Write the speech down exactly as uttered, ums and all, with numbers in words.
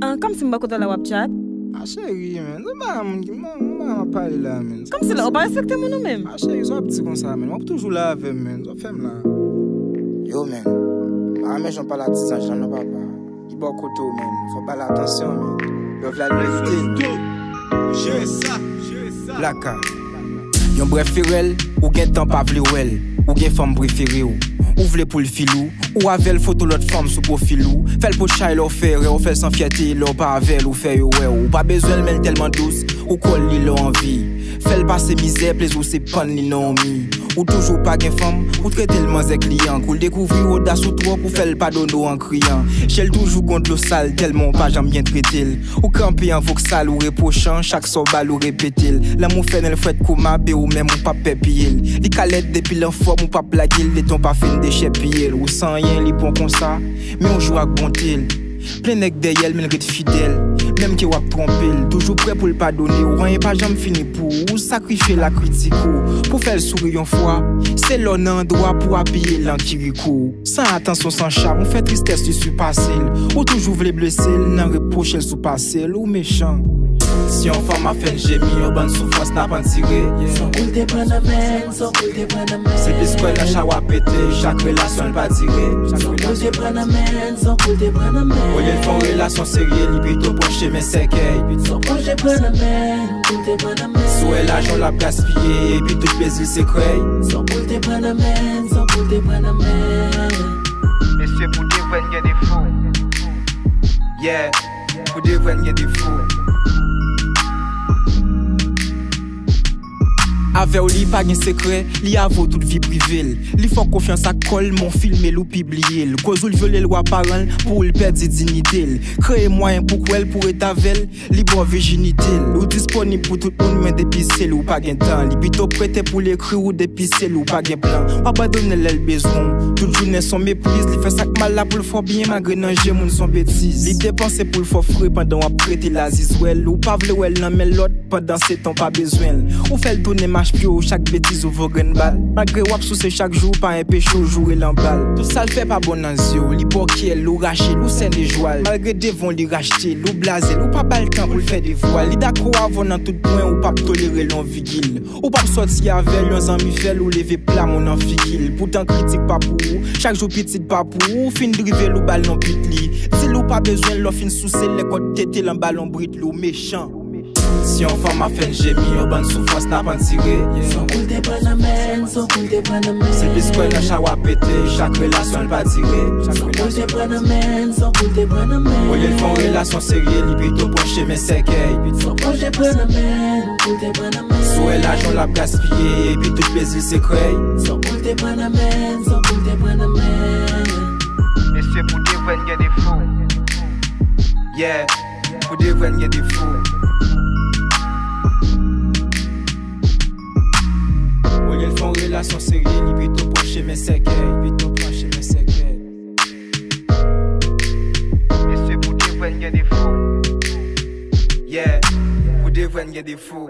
Ah, kòmsi m bò kote w la w ap tchat? Ah, cheri, men, se pa moun ki, m, m, m ap pale la, men. Kòmsi la, ou pa respekte moun ou menm? Ah, cheri, sa w ap di konsa, men. W ap toujou la avè m, men. Sa w ap fè m la? Yo, men. M pa renmen jan w pale a ti zanj la, non, papa. Li bò kote w, men. Fò w ba l atansyon, men. Love la merite l. Blaka. Yon brèf erè, ou gentan pa vle wè l. Ou gen fanm prefere w. Ou vle pou l fil ou. Ou avè l foto lòt fanm sou pwofil ou. Fè l pot chay lè w fè erè, ou fè l san fyète lè w pa avè l, ou fè yo wè w. Ou pa bezwen l, men l tèlman dous, ou kòl li lè w anvi. Fè l pase mizè, plezi w se pann li nan yon mi. Ou toujou pa gen fanm, ou trete l manzè kliyan. Kou l dekouvri odas ou twòp, ou fè l padone w an kriyan. Je l toujou gon dlo sal, tèlman w pa janm byen trete l. Ou kanpe an voksal, ou repwochan, chak sa w ba l, ou repete l. Lanmou fè nen l frèt kou mabe, ou menm ou p ap pè piye l. Li ka lèd depi l anfòm, ou p ap lage l, letan w pa fin dechèpiye l. Ou san anyen, li bon konsa, men yon jou ak bonte l. Plen nèg dèyè l, men l ret fidèl. Menm ke w ap twonpe l, toujou prè pou l padone w. Anyen pa janm fini pou ou, ou sakrifye lakritik ou. Pou fè l souri yon fwa, se lè w nan andwa pou apiye l an kirikou. San atansyon, san cham, ou fè tristès li sipase l. Ou toujou vle blese l, nan repwoche l sou pase l, ou mechan. Si yon fanm ap fè n jemi, yon bann soufrans n ap andire. San kou l te pran nan men n, san kou l te pran nan men n. Se plis kwè nan chawa pete, chak relasyon l pa dire. San kou l te pran nan men n, san kou l te pran nan men n. Olye l fè yon relasyon serye, li pito pran chemen sèkèy. San kou l te pran nan men n, kou l te pran nan men n. Si w wè lajan w l ap gaspiye, epi tout plezi l se krèy. San kou l te pran nan men n, san kou l te pran nan men n. Mesye, pou de vrè n gen defo. Yeah, pou de vrè n gen defo. Avè w li pa gen sekrè, li avè w tout vi prive l. Li fè w konfyans ak kò l, men w filme l ou pibliye l. Koz ou l vyole l w aparan l, pou w l pèdi diyite l. Kreye mwayen pou kwè l, pou ret avè l, li ba w vijinite l. Ou disponib pou tout moun, men depi se l ou pa gen tan. Li pito prete pou l ekri w depi se l ou pa gen plan. W abandone l lè l bezwen w. Tout jounen s on mepriz, li fè sa k mal la pou l fè w byen, malgre nan je moun s on betiz. Li depanse pou l fè w fre pandan w ap trete l azizwèl. Ou pa vle wè l nan men lòt, pandan se tan w pa bezwen l. Ou fè l tounen mach pye w, chak betiz ou vo grenn bal. Malgre w ap souse chak jou, pa enpeche w joure l anba l. Tout sa l fè pa bon nan zye w, li ba w kyèl, ou rache l, ou sène jwa l. Malgre devan w li rachte l, ou blaze l, ou pa ba l tan pou l fè devwa l. Li dakò avè w nan tout pwen, ou p ap tolere l yon vigil. Ou p ap sòti avè l, yon zanmi fè l, ou leve plam ou nan figi l. Poutan kritik pa pou ou, chak jou pitit pa pou ou, ou fin drive l, ou ba l yon bit li. Di l ou pa bezwen l, lè w fin souse l, lè kò w tete l anba lonbrit li, ou mechan. Si yon fanm ap fè n jemi, yon bann soufrans n ap andire. San kou l te pran nan men n, san kou l te pran nan men n. Se plis kwè nan chawa pete, chak relasyon l pa dire. San kou l te pran nan men n, san kou l te pran nan men n. Olye l fè yon relasyon serye, li pito pran chemen sèkèy. San kou l te pran nan men n, kou l te pran nan men n. Si w wè lajan w l ap gaspiye, epi tout plezi l se krèy. San kou l te pran nan men n, san kou l te pran nan men n. Mesye, pou de vrè n gen defo. Yeah, pou de vrè n gen defo. Olye l fè yon relasyon serye, li pito pran chemen sèkèy, pito pran chemen sèkèy. Mesye, pou de vrè n gen defo. Yeah, pou de vrè n gen defo.